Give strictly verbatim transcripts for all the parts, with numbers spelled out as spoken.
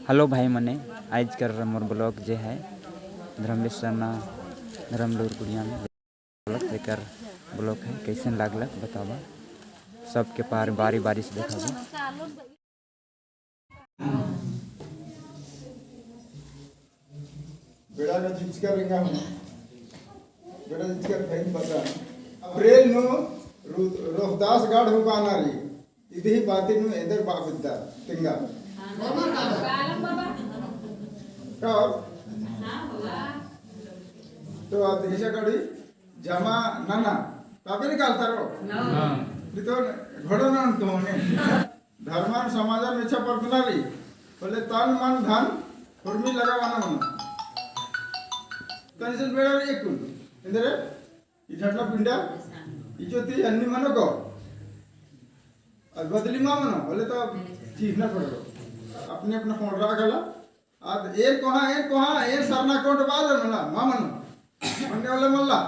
Hello भाई मने, आइज कर मोर vlog जे है धर्मेश सरना धर्मलूर कुड़िया में vlog, जेकर vlog है कैसन लागलक बताबा, सबके पार बारी बारी से देखाबा। बेड़ा का चिचका रेंगा हूँ, बेड़ा चिचका फैन पता। अप्रैल नू रो-, रोहतास गढ़ हूँ बाना रई। इदी ही बाती नू एन्देर बआ बिद्दा, तिंगा। कब? तो आ दिशा कड़ी जमा नना, तबे निकालता रो। हाँ। फिर तो घोड़ो ना उनको होने। धर्मन समाजन मेच्छा परदना रई, बोले तन मन धन उर्मी लगावाना मनो। तनिसन बेड़ा रई कुल, एन्देर ई झटला पिंडा, ई जो ती अन्नी मनो को। और बदली मा मनो, बोले तो चीखना पड़ो। अपने अपना फोन रहा गला। आद एन कोहा, एन कोहा, एन सरना कोट बाल मला, मा मनो। मन्ने वाला मल्ला।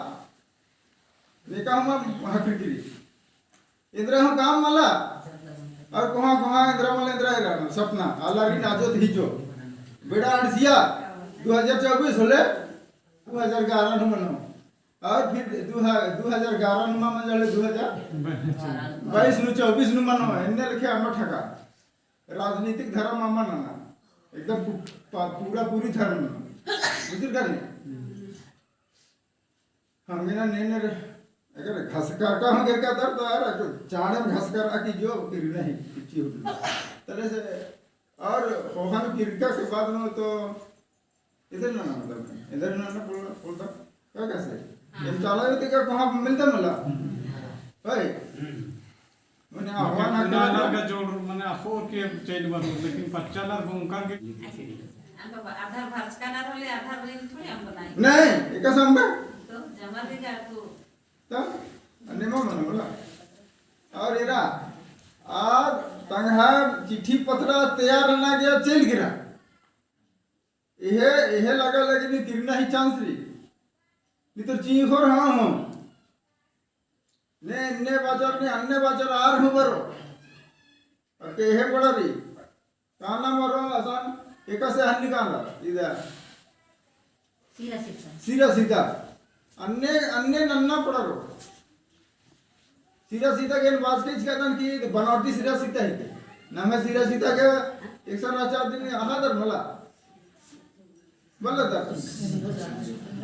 ने कहा मा हकरी किरी। एन्देर हूँ काम मला। और कोहा, कोहा एन्देर मला, एन्देर एरा सपना। आला री नाजो थी जो। बेड़ा अंड़सिया, दो हज़ार चउबीस होले, दो हज़ार ग्यारह नू मनो। और फिर दो ह-, दो हज़ार ग्यारह नू मा मंजले दो हज़ार बाईस नू, चउबीस नू मनो, एन्ने लेखे अम्मा ठका। राजनीतिक धर्म अम्मा नना। एकदम पू-, पा-, पूरा पूरी धर्म नना। बुझिर का नहीं? हम बिना ने, ने रे, अगर घसकर का हम गिर का दर तो यार, तो चाणम घसकर आ की जो गिर नहीं, किच्ची हो। तले से, और होहन गिरका के बाद में तो इधर ना, ना, मतलब, इधर ना, ना, बोल, बोलता, का कैसे? हाँ। ये चाला भी तो क्या कहाँ मिलता मला? हम्म। भाई? हम्म। मने आह्वान पच्चानर हकला का जोड़, मने अखोर के चैन बनो, लेकिन पच्चानर को उनका के हम तो आधार भाजकानर होले, आधार वही थोड़ी हम बनाए। नहीं, एका संभव। तो जमा देगा तो। तब, अन्ने मा मनो मला। और एरा, आज तंग्है चिट्ठी पत्रा तैयार रहना गया, चल गिरा। इहे, इहे लगा लगी नी किरना ही chance रई। नी तो चींखोर हाँ हो। ने, ने बाजार, ने अन्ने बाजार आर हो बरो। अके इहे बड़ा रई। काना मरो असन एकासे हन्नी काना। इदा। सिरा सीता। सिरा सीता। अन्ने, अन्ने नन्ना पड़ारो। सिरा सीता के बात के इसका तन की बनावटी सिरा सीता ही के। नम्है सिरा सीता के एक सौ चार दिन आहा दर मला। बल्ला दर।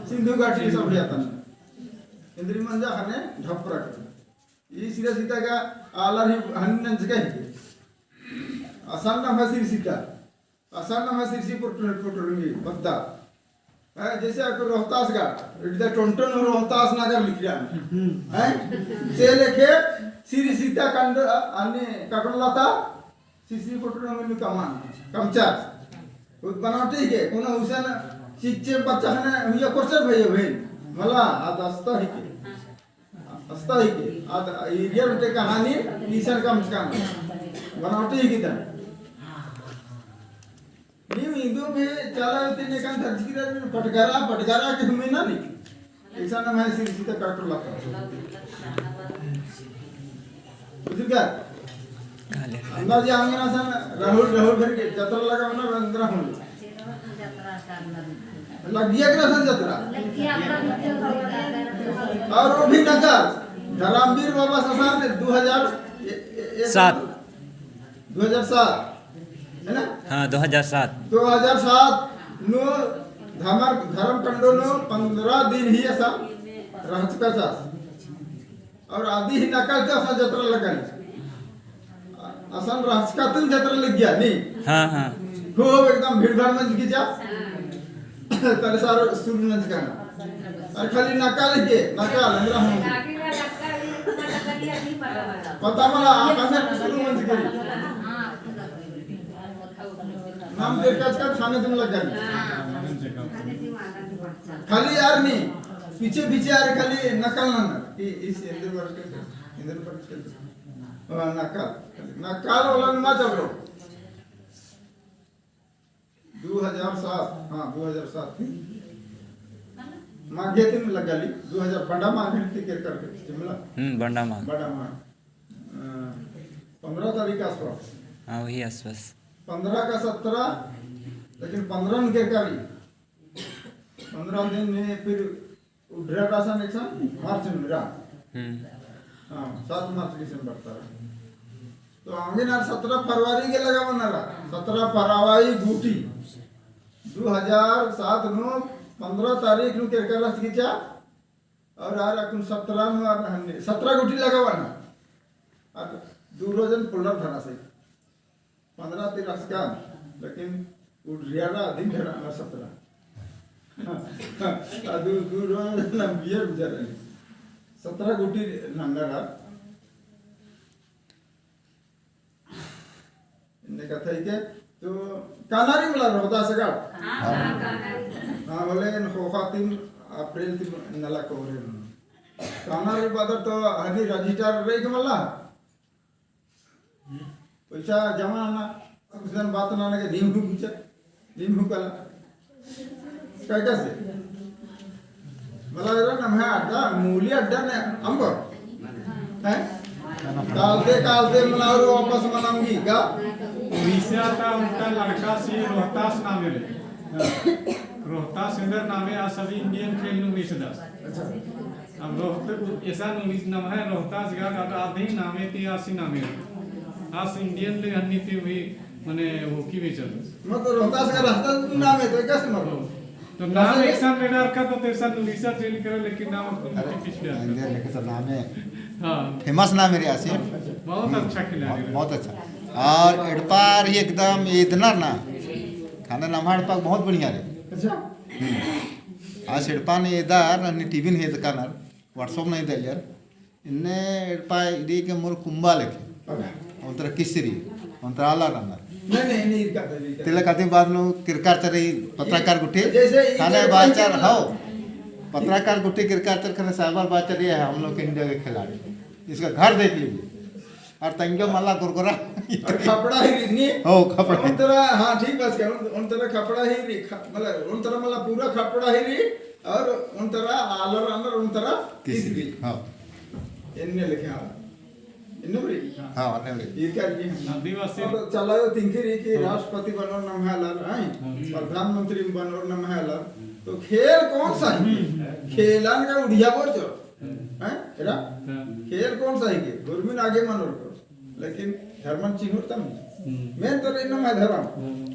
सिंधु घाटी सब यातन। इंद्री मंजा हने ढपरा कर। ई सिरा सीता का आलर ही हन्नन जगह ही के। असन नम्है सिरा सीता। असन नम्है सिरसी पुट-, पुटुरमी पद्दा। हैं, जैसे आपको रोहतास का, इधर टोंटन और रोहतास नगर लिख रहा है। हम्म। हैं? से लेके सिरा सीता कंड, अन्ने कटोलता, सिरसी पुटुरमी कमान, कमचार। वो बनावटी के, कोनो हुसन चिच्चे बच्चा हने, हुआ कोर्चर भई भई। मला, आद अस्ता ही के। अस्ता ही के, आद area उनके कहानी, ईसन कमचकान। बनावटी ही कितन। नीम इंदु में चाला तीन एकान धरती की राज में पटगारा, पटगारा के हमें ना नहीं। ऐसा नाम है सिरा सीता काटो लगा। बुझ गया? अंदाज ये आंगन असन राहुल, राहुल भर के जतरा लगा बना रंद्रा हूँ। लगिया के असन जतरा। और वो भी नकल। धर्मवीर बाबा ससान दो हज़ार सात। दो हज़ार सात, है ना? हाँ, दो हज़ार सात। दो हज़ार सात नू धमर, धर्म कंडो नू पन्द्रह दिन ही असन रहचका चास। और आदि ही नकल तो असन जतरा लगल। असन रहचका तुम जतरा लग गया, नहीं? हाँ, हाँ। खूब एकदम भीड़ भाड़ मंजकी जा। तले सारो शुरू नंजकाना। अरे खाली नकाल के, नकाल, हमरा हम। पता मला, आ कन्ने शुरू मंजकी। नाम देख के आजकल खाने तुम लग गए। खाली यार नहीं, पीछे पीछे यार खाली नकल ना ना। ये इस इंद्र वर्ष के, इंद्र वर्ष के। हाँ, नकाल, नकाल वाला में मत जाओ। दो हज़ार सात, हाँ, दो हज़ार सात। माघे दिन लगा ली, दो हज़ार बड़ा माघ दिन के करके, चिमला। हम्म, बड़ा माघ। बड़ा माघ। अ, पन्द्रह तारीख के आसपास। हाँ, वही आसपास। पन्द्रह का सत्रह, लेकिन पन्द्रह नू केरका रई। पन्द्रह दिन में फिर उड्रिया रअसन एकसन मार्च नू रआ। हम्म। हाँ, सात मार्च दिसंबर तरा। तो आंगे नार सत्रह फरवरी गे लगाबअनर, सत्रह फरवरी गूटी। दो हजार सात नू पन्द्रह तारीख नू केरका रअस गिचा, और आर अक्कुन सत्रह नू आर हन्ने, सत्रह गूटी लगाबअनर। आर दू रोजन पोल्लर धरना सही। पन्द्रह ती रअसकन, लेकिन उड्रिया रआ दिन धरना सत्रह। अदु दू रोज नम्बियर उजर। सत्रह गूटी नन्नर। इन्ने कत्था हिके, तो कानारी मला रोहतास गढ़। हाँ, हाँ, कानारी। हाँ, होले एन ख़ोख़ा तीन अप्रैल ती नला कोरे। कानारी बअदर तो हनी रजिस्टर रई के मला। पैसा जमा नना, कुछ दिन बात नना के नीम हूँ पूछा, नीम हूँ कला। काय का से? मला एरा नम्है अड्डा, मूली अड्डा ने अम्बर। हैं? कालते, कालते मला और वापस मनाऊंगी, का? उड़ीसा ता उनका लड़का से रोहतास नामे ले। रोहतास इंदर नामे आ सभी इंडियन खेल नू बेचदस। अच्छा। अब रोहत-, ऐसा नू इस नम्है रोहतास गा का आदि नामे ती आसी नामे। आस इंडियन ले हन्नी ती भी मने हॉकी बेचल। मतलब रोहतास का रास्ता नाम है तो कैसे मरलो? तो नाम ऐसा ऐसा मेरा रखा तो ऐसा नू रिसर्च नहीं करे, लेकिन नाम आपको अरे, पिछले आता। इंडियन लेके तो नाम है। हाँ। फेमस नाम है रियासी। बहुत अच्छा खिलाड़ी बहुत, है। बहुत अच्छा। और एड़पा ही एकदम इदनर ना। खाने नम्है एड़पा बहुत बढ़िया रे। अच्छा। हम्म। आज एड़पा ने इदर, अन्य टीवी ने इदका नर, WhatsApp ने इदर। इन्ने एड़पा इदी के मोर कुंबा लेखे। ओन्तर किसरी, ओन्तर आलर रअनर। नहीं, नहीं, नहीं, इरका था, इरका था। तिलक आदि बाद नू किरकार चरी पत्रकार गुट्ठी। जैसे इनके खाने बाचर, हाँ। पत्रकार गुट्ठी किरकार चर खाने साइबर बाचर ये है हम लोग के इंडिया के खिलाड़ी। इसका घर देख लीजिए। और तंग्यो मला गुरगुरा। और खपड़ा ही री नी? हो, खपड़ा। ओन्तर, हाँ, ठीक बात कहे। ओन्तर खपड़ा ही री, ख-, मतलब, ओन्तर मला पूरा खपड़ा ही री, और ओन्तर आलर रअनर, ओन्तर किसरी। किसरी। हाँ। एन्ने लेखे, हाँ। एन्ने बरी? हाँ। हाँ, एन्ने बरी। ये क्या लिए हम? आदिवासी। अब चलायो तिंकी री कि हाँ। राष्ट्रपति बनोर नम्है आलर, हैं? हाँ। प्रधानमंत्री बनोर नम्है आलर। तो खेल कौन सा है? हम्म। खेलन का उड़िया बोल जो। हम्म। हैं? एरा? हाँ। खेल कौन सा है के? हुरमिन आगे मनोर को। लेकिन धर्मन चिन्होर तम। हम्म। मेन तो नम्है धर्म। हम्म।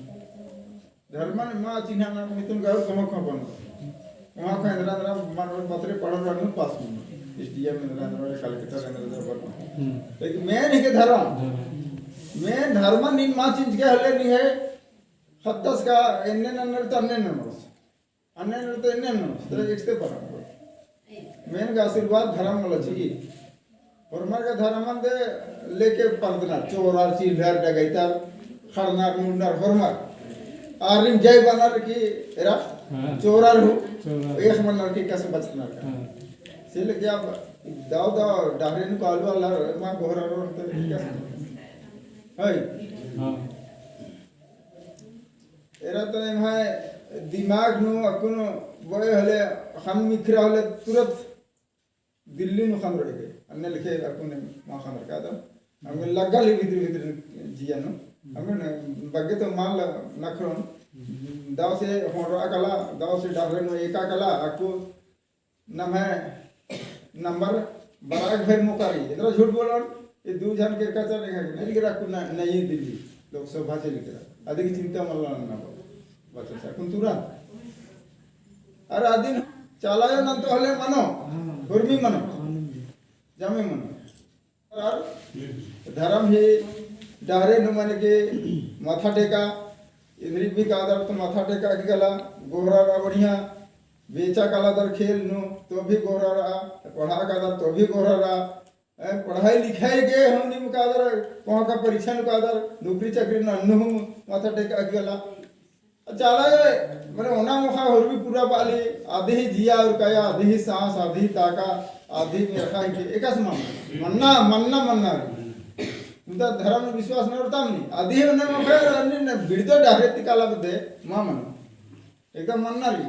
धर्मन मा चिन्हा ना मिथुन गाँव कहाँ कहाँ बनो। वहाँ का इंद्रा इंद्रा मार पत्रे पढ़ो रहनु पास में। SDM इंद्रा इंद्रा कलेक्टर इंद्रा इंद्रा बनो। हम्म। लेकिन मेन ही के धर्म। धर्म। मेन धर्मन नीन मा चिन्ह के हले नहीं है। खद्दस का एन्ने नन्नर तन्ने नन्नर। अन्ने नन्नर तन्ने नन्नर। तो एक से बराबर। मेन का आशीर्वाद धर्म वाला चाहिए। होरमर का धर्मन दे लेके परदनर, चोरर, चिल्हर, डकैतर, खड़नर, मुड़नर, होरमर। आरिम जय बनर की एरा, हाँ। चोरर हूँ, चोरर। एक मनर की कस बचनर का। हाँ। से लेके अब दाव दाव डहरे नू कालू आलर, मा गोहरार ओर तो कस। है। हाँ। एरा तो एम्है दिमाग नू अक्कुन बोए होले, खन मिखरा होले तुरत दिल्ली नू खंदरओ हिके, अन्ने लेखे अक्कुन मा खंदरका तो। अक्कुन लग्गा ले भितरी भितरी जिया नू। अक्कुन बग्गे तो मा नखरोन। दाव से होंडरा कला, दाव से डहरे नू एका कला, अक्कु नम्है नंबर बराग भइर मोका रई। एन्दरा झूठ बोलन, ये दू झन केरका चल रहे हैं, नहीं केरा अक्कु न-, नई दिल्ली, लोकसभा चल केरा। अदिगे चिंता मल्ला ना बच्चा से, अक्कुन तुरंत। अरा अदिन चालायो नन्तओ होले मनो, हुरमी मनो, जमे मनो। धरम ही डहरे नू मने के माथा टेका, इन्द्री भी कादर तो माथा टेका की गला, गोहरारा बढ़िया, बेचा काला दर खेल नू, तो भी गोहरारा, पढ़ा कादर तो भी गोहरारा, ए, पढ़ाई लिखाई गे हम नीम कादर, कोहाँ का परीक्षा नू कादर, नौकरी चाकरी नू अन्नु हूँ माथा टेका की गला। चाला ये, मने ओना मोखा हुरमी पूरा बाली, आदि ही जिया और काया, आदि ही सांस, आदि ही ताका, आदि ही मेरखा ही के, एकासे मन्ना, मन्ना, मन्ना, मन्ना। उन्दा धरम विश्वास न उड़ता मनी, आदि ही ओना मोखा, अन्ने न बिड़दो डहरे ती काला बदे, मा मन्ना। एकदम मन्ना ली।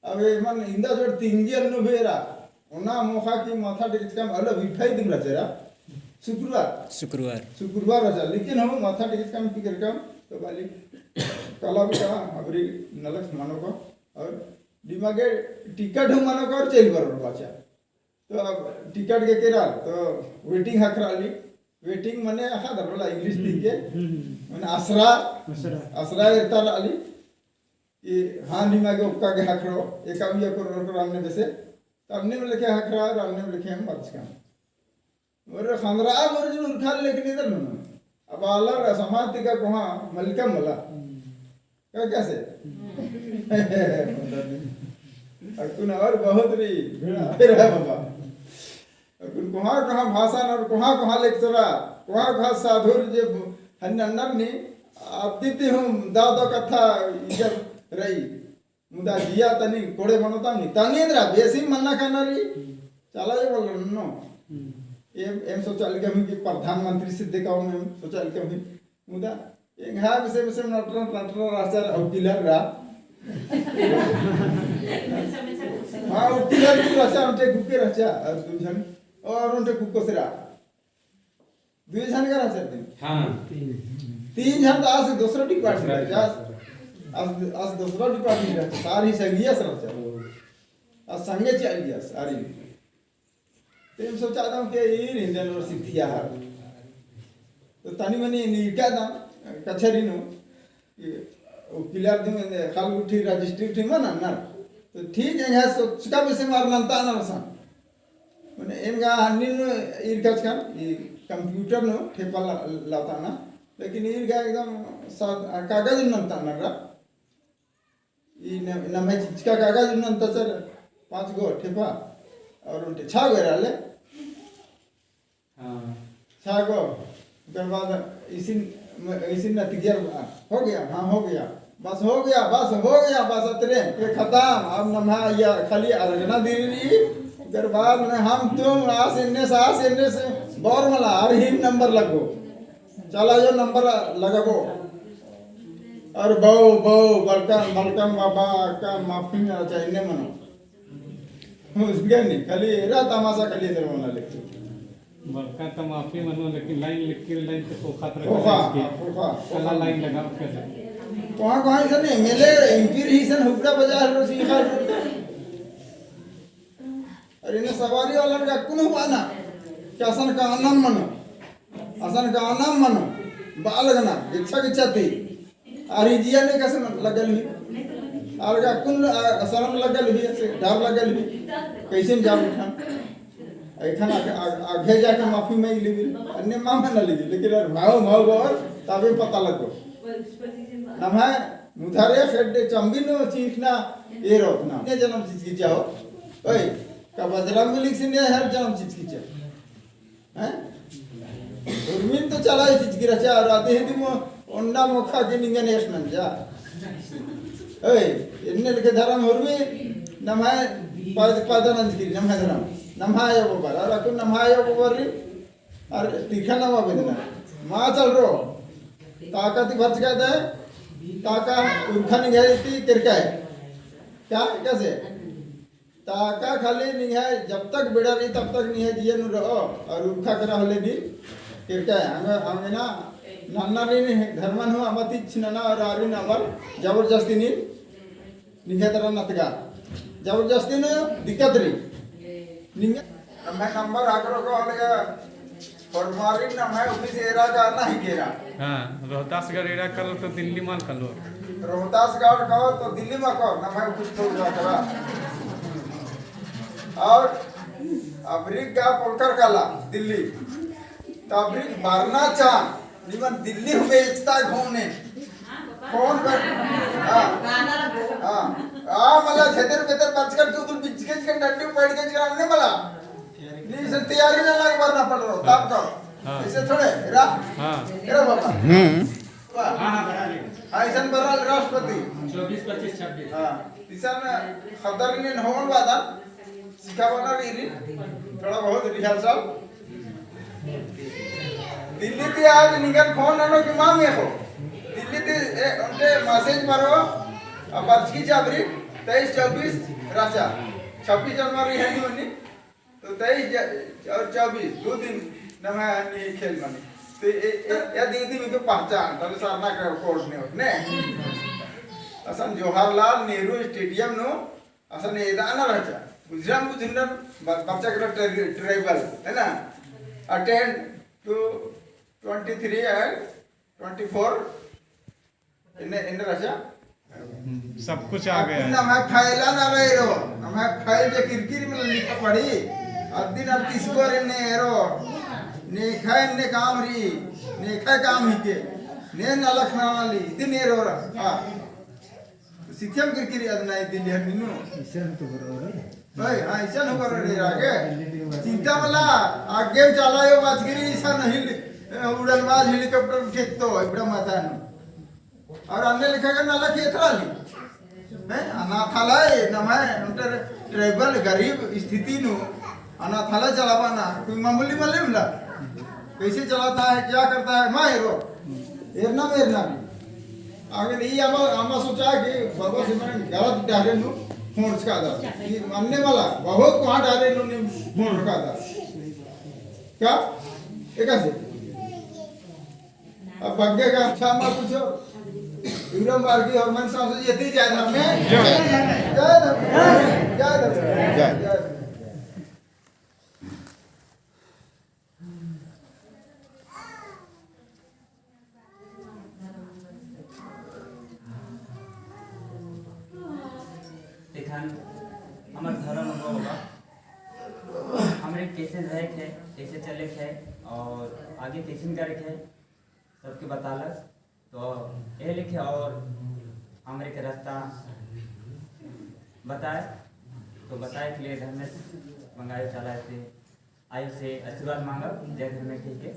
अब एमन इन्दा जोड़ तिंगी अन्नु भेरा, ओना मोखा की माथा टेकचकम अलो बिफाई दिम रहचेरा, शुक्रवार। शुक्रवार। शुक्रवार रहचा, लेकिन हम माथा टेकचकम की करकम, तो बाली, कला भी का अबरी नलख मनो को और दिमागे टिकट हूँ मनो को और चेल बरर बाचा। तो अब टिकट गे केरा तो waiting हखरा ली। Waiting मने अखा दर वाला English ती के, हम्म। मने आसरा, आसरा। आसरा एरता ली। कि हाँ, दिमागे ओक्का गे हखरो, एका उइया कोर और कोर अन्ने बेसे, तब ने लेखे हखरा और अन्ने लेखे हम बरचका। और खंदरा बोर जिन उरखा लेके निदर ननो। अब आलर समाज ती का कोहाँ मलका मला। हम्म। का कैसे? हम्म। अक्कुन और बहुत रई, फिर है बाबा। अक्कुन कोहाँ कोहाँ भाषा और कोहाँ कोहाँ लेक्चरा, कोहाँ कोहाँ साधुर जे हन्नर नी, अतिथि हूँ दादो कत्था इजर रई। मुदा जिया तनी कोड़े मनोताम नी, तनी एन्दरा, बेसी मन्ना काना रई, चला जे बोल ननो। हम्म। एम, एम सोचा लिकम ही कि प्रधानमंत्री से देखा हूँ, एम सोचा लिकम ही। मुदा, एंग्हा बेसे बेसे नटरा, नटरा रहचा, उकिलर रा। हाँ, उकिलर भी रहचा, ओन्टे कुके रहचा, और दू झन, और ओन्टे कुको से रा। दुई झन का रहचा ती? हाँ। तीन झन तो आस दूसरा department रहचा। आस, आस दूसरा department रहचा। सारी संगिया से रहचा। आस संगे चल गया, सारी। तो एम सोचा दम के ईर हिन्दी university हर। तो तनी मनी नीका दम, कचहरी नू। ई उकिलर दिम खाल गुट्ठी रजिस्ट्री गुट्ठी मना ना। तो ठीक है, यहाँ सोचका बेसे मार नन्ता ना रसन। मने एम गा हन्निन ईर कचकन, ई computer नू ठेपा ला-, लाता ना। लेकिन ईर गा एकदम साद-, कागज नन्ता ना रा। ई न-, नम्है चिचका कागज नन्ता चर पाँच गो ठेपा और ओन्टे छा गो रहले। हाँ। छा गो, ओकर बाद इसिन, इसिन नतिगियर, हो गया, हाँ, हो गया, बस हो गया, बस हो गया, बस अतरे, ये खतम। अब नम्है या खाली अरगना दिरी, ओकर बाद में हम तुम आस एन्ने से, आस एन्ने से, बौर मला, अर ही नंबर लगो, चला जो नंबर लगबो, और बौ, बौ, बलकन, बलकन बाबा का माफी में रहचा, एन्ने मनो। उसके नहीं, खाली एरा तमाशा खाली एरा बना लेते। बड़का तो माफी मनो, लेकिन लाइन लिख के लाइन तो खोखा तरह खोखा, करके हाँ, खोखा, कला खोखा। लाइन लगा कर। कोहाँ, कोहाँ इसन MLA, MP रई इसन हुबड़ा बाजार रो सीखा। अरे ने सवारी वाला का कुनु बाना, कि असन का आनम मनो, असन का आनम मनो, बा लगना, इच्छा की चाहती। आर ही जिया ने कसन लगल ही। आर गा कुन, आ, शरम लगल ही, ऐसे डर लगल ही। कैसे जाम उठान? एखन आग-, आग-, आगे जाके माफी मांग लेबी। अन्ने मामा ना लेबी, लेकिन यार भाव, भाव और तबे पता लगो। नम्है मुधारे खेड्डे चम्बी नो चीखना ए रोकना। ने जन्म चिचकिचा हो। ओए, का बजरंग बली से ने हर जन्म चिचकिचा। हैं? उर्मिन तो चला ही चिचकी रहचा, और आते ही दिम ओन्डा मोखा के निंगन एस नंजा। ओए, एन्ने लेके धरम उर्मी, नम्है पद-, पद नंजकी, नम्है धरम। नम्है आयो बबर, और अक्कुन नम्है आयो बबर रई, और तीखा नमा बेदना। मा चल रो, ताका ती बच गया दे, ताका उरखा निंग्है ती केरका है। का, कैसे? ताका खाली निंग्है जब तक बेड़ा रई तब तक निंग्है जिया नू रओ, और उरखा केरा होले दिन केरका है। अंग-, अंगना नन्ना नीन धर्मन हूँ अमा ती चिन्हना और आरिन अमर जबरदस्ती नीन निंग्है तरह नतगा। जबरदस्ती नू दिक्कत रई। निंग्है नम्है नंबर आकरो को होले का फरमारी नम्है office एरा का ना ही केरा। हाँ, रोहतासगढ़ एरा कलो तो दिल्ली मल कलो। रोहतासगढ़ कलो तो दिल्ली मल कलो, नम्है office तो जा करा। और अबरिक गा पोलकर काला दिल्ली। तो अबरिक बरना चान, निमन दिल्ली हूँ बेचता घूमने। फोन कर। हाँ। हाँ। आ, मला छेतर पेतर बचकर तू, तू बिचके चिकन डंडी पैड के चिकन अन्ने मला। नी से तैयारी ना लग बरना पड़ रहा, ताप का। हाँ। ऐसे थोड़े, रा। हाँ। रा बाबा। हम्म। हाँ, हाँ, बरा ले। हाँ, ऐसन बरा ले राष्ट्रपति। चौबीस, पच्चीस, छब्बीस। हाँ। इसन खतर ने होन वादा। सिखाबअना रई, थोड़ा बहुत rehearsal। दिल्ली ती आज निंगन फोन ननो कि माम एको। दिल्ली ती, ए, ओन्टे message बरओ, अब बरचकी चाबरी, तेईस चौबीस रहचा। छब्बीस जनवरी है नी, तो तेईस ज-, और चौबीस, दो दिन नम्है नी खेल मनी। तो ए, ए, ए दीदी में तो पहचान, तले सरना के code ने होत, ने? असन जवाहरलाल नेहरू stadium नू असन एदाना रहचा। बुझरम बुझुंडन ब-, बच्चा के ट्राइ-, tribal, है ना? Attend to twenty three and twenty four, एन्ने, एन्ने रहचा। सब कुछ आ गया है। नम्है file ना रहे रो, नम्है file जे किरकिरी में लिखा पड़ी, अदिन अब किसको रे ने रो, नेखा एन्ने काम री, नेखा काम ही के, ने नलख ना ली, इदिन ने रो रा, हाँ। सिथियम किरकिरी अदना इदिन हर निन्नू। इसन तो बरोबर है। भाई, हाँ, इसन हो बरोबर है आगे। चिंता मला, आगे में चला यो बाचगिरी, इसन हिल, उड़न बाज helicopter उठे तो, इबड़ा माता नू। और अन्ने लिखा कर नाला खेत रहा ली। हैं? अनाथालय, नम्है, उनकर tribal, गरीब स्थिति नू, अनाथालय चलाबअना, कोई मामूली मल्ले मिला। कैसे चलाता है, क्या करता है, मा एरो। एरना में एरना भी। अगर ई अमा, अमा सोचा कि बाबा से मने गलत डहरे नू फोन का दा। ई मानने वाला, बहुत कोहाँ डहरे नू ने फोन का दा। का? एकासे? अब बग्गे का अच्छा मत पूछो। इब्रम बार की और मन साहब से ये ती जय धर्मे। जय धर्मे। जय धर्मे। जय। जय धर्मे। एखन हमर धर्म होगा, हमरे कैसे रहे के, कैसे चले के और आगे कैसे करे के, सबके बतालस। तो ये लिखे और हमरे के रास्ता बताए, तो बताए के लिए धर्मेश मंगायो चाला से आयो से आशीर्वाद मांगब, जय धर्मे कह के।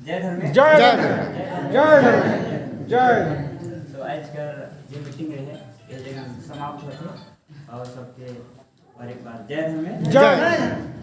जय धर्मे। जय धर्मे। जय धर्मे। जय धर्मे। तो आज कर जे meeting रहे, ये जगह समाप्त होते और सबके और एक बार जय धर्मे। जय।